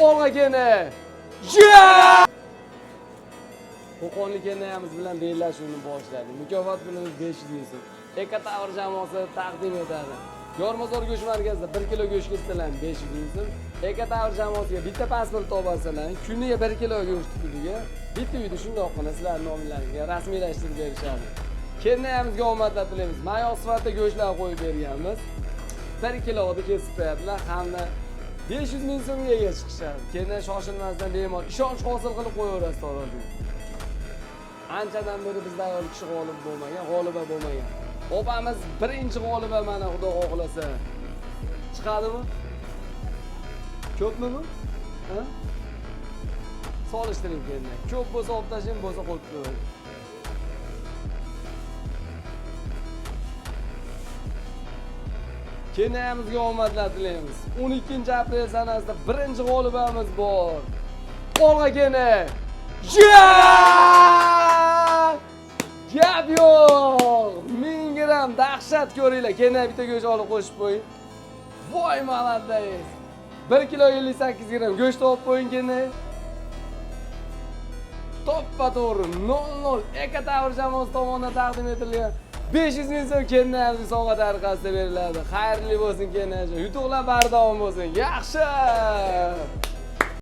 Olg'a kene. Qo'qonlik kenayamiz bilan bellashuvni boshladik. Mukofot pulimiz 500 ming so'm. Ekotavr jamoasi taqdim etadi. Yormozor go'sht markazida 1 kilo go'sht ketsalar 500 ming so'm. Ekotavr jamoasiga bitta pasport topolsalar, kuniga 1 kilo go'sht puliga bitta uyda shundoqqina sizlarning nomlaringizga rasmiylashtirib berishadi. Kenayamizga omadlar tilaymiz. Mayoq sifatida go'shtlar qo'yib berganmiz. 1 kiloni kesib qo'yadilar hamda 500 ming so'mga ega chiqishadi. Keyin shoshilmasdan bemalol ishonch hosil qilib qo'yaverasiz taroziga. Anchadan beri bizda ayol kishi g'olib bo'lmagan, g'oliba bo'lmagan. Opamiz birinchi g'oliba mana xudo xohlasa. Chiqadimi? Ko'pmi bu? Ha? Solishtiring keyin. Ko'p bo'lsa olib tashlang, bo'lsa qo'yib qo'ying. Kenayamizga omadlar tilaymiz. 12 aprel sanasida birinchi g'olibamiz bor. Olg'a kene. Gap yo'q. 1000 gramm dahshat ko'ringlar. Kena bitta go'sht olib qo'shib qo'ying. Voy молодец. 1 kilo 58 gramm go'sht olib qo'ying kena. To'ppa to'g'ri 0-0 Ekotavr jamoasi tomonidan taqdim etilgan 500 ming so'm Kenayamizga sovg'a tariqasida beriladi. Xayrli bo'lsin Kenajon. Yutuqlar bardavom bo'lsin. Yaxshi.